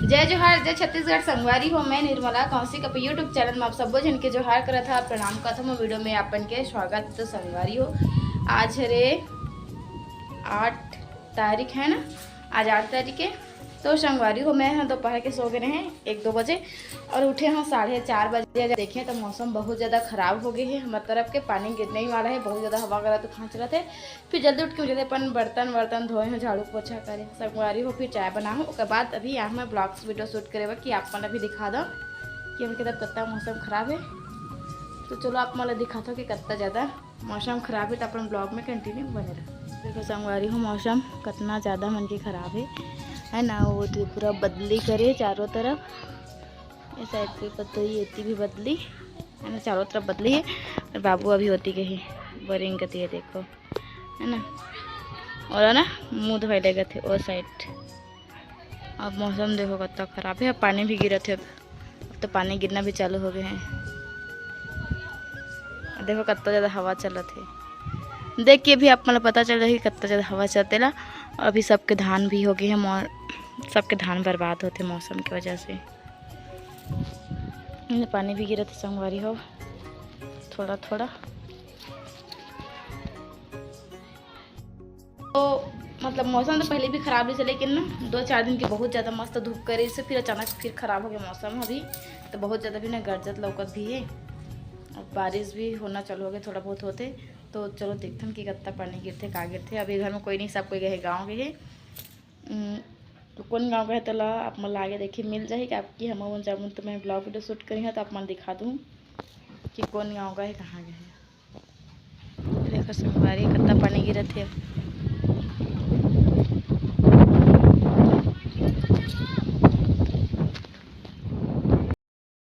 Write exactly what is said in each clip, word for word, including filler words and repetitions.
जय जोहार, जय छत्तीसगढ़। संगवारी हो, मैं निर्मला कौशिक अपन YouTube चैनल में आप सब्बो झन के जोहार करत हा, प्रणाम करत हा। मोर वीडियो में आपन के स्वागत। तो संगवारी हो, आज हरे आठ तारीख है ना, आज आठ तारीख है। तो संगवारी हो, मैं ह दोपहर के सो गए रहे एक दो बजे और उठे हूँ साढ़े चार बजे। देखे तो मौसम बहुत ज़्यादा खराब हो गए है, हमारे तरफ के पानी गिरने ही वाला है, बहुत ज़्यादा हवा गरज तूफान चलत है। फिर जल्दी उठ के जल्दी अपन बर्तन वर्तन धोए हूँ, झाड़ू पोछा करे, संगवारी हो, फिर चाय बनाहूँ। ओकर बाद अभी यहाँ मैं ब्लॉग्स वीडियो शूट करे बर कि आप मन ला भी दिखा दो कि हमके तरफ कतना मौसम खराब है। तो चलो आप मन ला दिखाता हूँ कि कतना ज़्यादा मौसम खराब है, तो अपन ब्लॉग में कंटिन्यू बने रहो। देखो संगवारी हो, मौसम कतना ज़्यादा मन के खराब है, है ना। वो तो पूरा बदली करे चारों तरफ, ये साइड पे पत्तोई, एती भी बदली, है ना, चारों तरफ बदली है। और बाबू अभी होती गई है बोरिंग कती है, देखो, है ना, और ना मुँह धोए लेगत है वो साइड। अब मौसम देखो कतना खराब है, अब पानी भी गिरत है। अब तो पानी गिरना भी चालू हो गए हैं। देखो कतना ज़्यादा हवा चलत है, देख के भी आप मन ला पता चल जाही कतना ज़्यादा हवा चलते ला। और अभी सबके धान भी हो गए हैं, मौ-, सबके धान बर्बाद होते मौसम की वजह से। ये पानी भी गिरत है संगवारी हो, थोड़ा थोड़ा। तो मतलब मौसम तो पहले भी खराब रही, लेकिन ना दो चार दिन की बहुत ज़्यादा मस्त धूप करे से फिर अचानक फिर खराब हो गया मौसम अभी। तो बहुत ज़्यादा भी ना गरजत लौकत भी है, अब बारिश भी होना चालू हो गया, थोड़ा बहुत होते। तो चलो देखथन कि कत्ता पानी गिरथे, का गिरथे। अभी घर में कोई नहीं, सब कोई गए गाँव गए। उम, तो कौन गाँव गए तेला आप मन ला आगे देखे मिल जाही, काबर कि हम जाबो तो मैं ब्लॉग वीडियो शूट करी हूँ, तो आप मन दिखा दूँ कि कौन गाँव गए, कहाँ गए। देखो संगवारी, कत्ता पानी गिरत हे।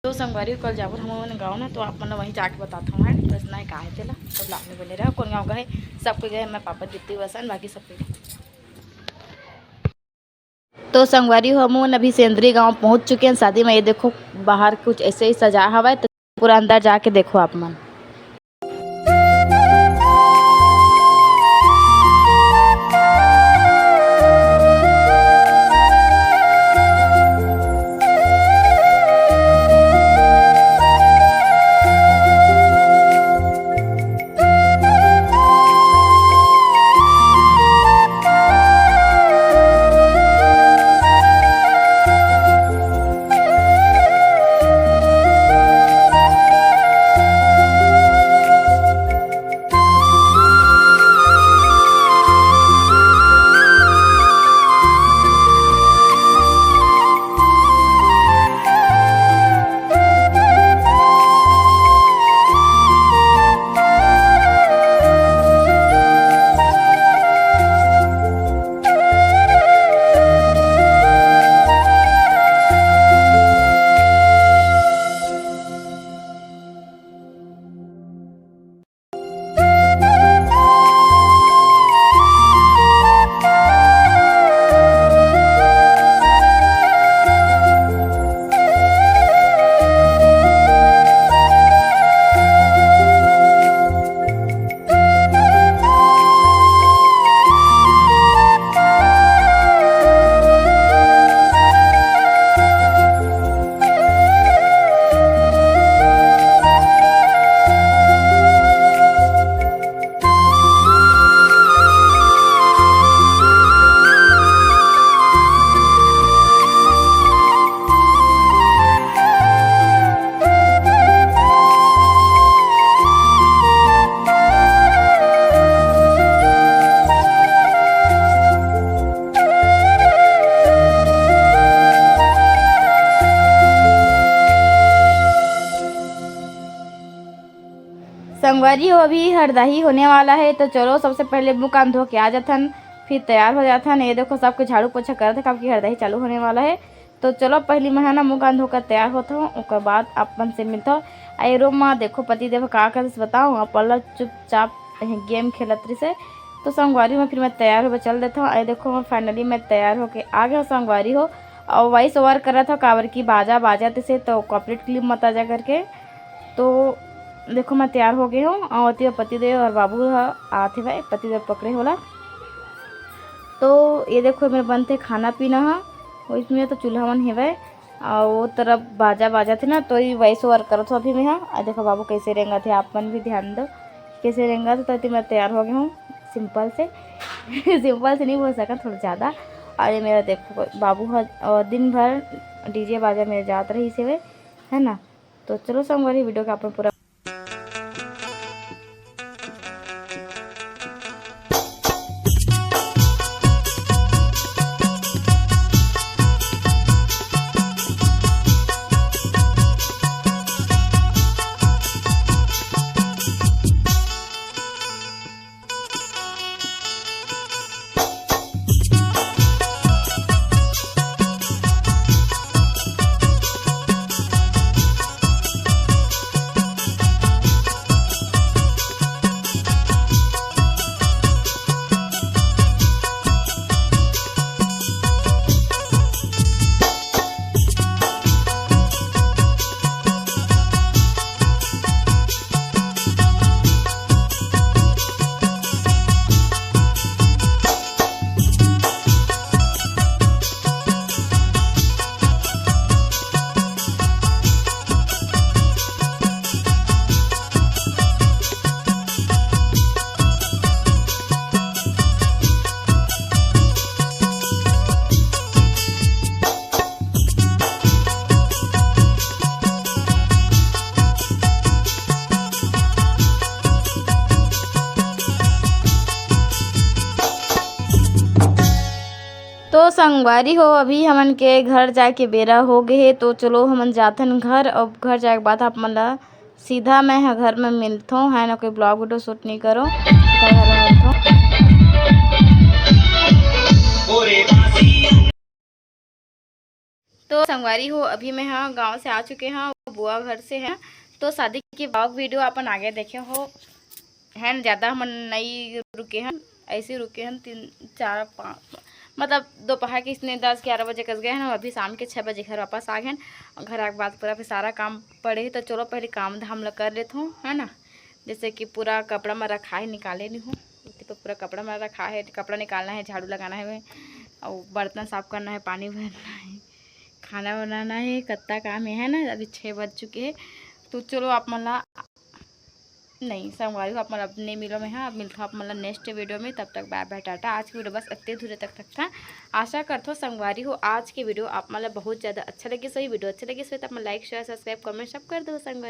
तो संगवारी, कल जाबो हमन गाँव ना, तो आप मन ला वहीं जाके बताता हूँ, है बस ना का है तेला। तो ब्लॉग में बने रहो। कौन गाँव गए, सब कोई गए, मैं, पापा, दीदी, वसन, बाकी सब कोई। तो संगवारी हो, हमन अभी सेंदरी गांव पहुंच चुके हैं शादी में। ये देखो, बाहर कुछ ऐसे ही सजा हवा है, तो पूरा अंदर जाके देखो आप मन। संगवारी हो, अभी हरदाही होने वाला है, तो चलो सबसे पहले मुंह कान धो के आ जाथन, फिर तैयार हो जाथन। ये देखो, सबके झाड़ू पोछा करत है, काबर कि हरदाही चालू होने वाला है। तो चलो, पहली मैं है ना मुंह कान धोकर तैयार होत हूँ, ओकर बाद अपन से मिलत हूँ। आ ये रूम में देखो, पति देव का करत बताओ, अपन ला चुपचाप गेम खेलत रहिस हे। तो संगवारी हो, फिर मैं तैयार होके चल देत हूँ। ये देखो, मैं finally मैं तैयार होके आ गया हूँ संगवारी हो। और वॉइस ओवर करत हूँ, काबर कि बाजा बाजत से तो कॉपीराइट क्लेम मत आ जा करके। तो देखो, मैं तैयार हो गई हूँ और ओती पतिदेव और बाबू ह आत हे भाई, पतिदेव पकड़े होला। तो ये देखो, मेरे बनते खाना पीना है। वही में तो चूल्हा मन हेवय, अउ वो तरफ बाजा बाजत हे ना, तो ये voice over करत हो अभी मैं हा। आ देखो बाबू कैसे रेंगत हे, आप मन भी ध्यान दो कैसे रेंगत हे। तो मैं तैयार हो गया हूँ सिंपल से। सिंपल से नहीं बोल सका, थोड़ा ज़्यादा। और ये मेरा देखो बाबू ह, अ, दिन भर डीजे बाजा में जात रहिस हवे, है ना। तो चलो संगवारी, वीडियो का अपन पूरा तो संगवारी हो, अभी हमन के घर जाए के बेरा हो गे हे, तो चलो हमन जाथन घर। अब घर जाए के बाद आप मन ला सीधा मैं ह घर में मिलथों, है ना, कोई vlog video shoot नहीं करो, सीधा घर में मिलथों। तो संगवारी हो, अभी मैं ह गांव से आ चुके हंव, बुआ घर से है। तो शादी के vlog video अपन आगे देखे हो, है ना, ज़्यादा हमन नहीं रुके हन, ऐसे रुके हन तीन चार पाँच, मतलब दोपहर के इसने दस ग्यारह बजे कस गए हन, अभी शाम के छः बजे घर वापस आ गए हन। घर आके बाद पूरा फिर सारा काम पड़े ही, तो चलो पहले काम धाम ला कर लेथों, है ना। जैसे कि पूरा कपड़ा में रखा है, निकाले नहीं हूँ, तो पूरा कपड़ा में रखा है, कपड़ा निकालना है, झाड़ू लगाना है, और बर्तन साफ करना है, पानी भरना है, खाना बनाना है, कत्ता काम है, है ना। अभी छः बज चुके हैं, तो चलो आप मन ला नहीं, संगवारी हो, आप मन ला अब नहीं मिलो मैं, हाँ, अब मिलता हूँ आप मन ला next video में। तब तक bye bye, टाटा। आज की video बस इतने दूर तक तक था। आशा करता हूँ संगवारी हो, आज की video आप मन ला बहुत ज़्यादा अच्छा लगे। सही video अच्छा लगे, सही तो आप मन like, share, subscribe, comment सब कर दो संगवारी।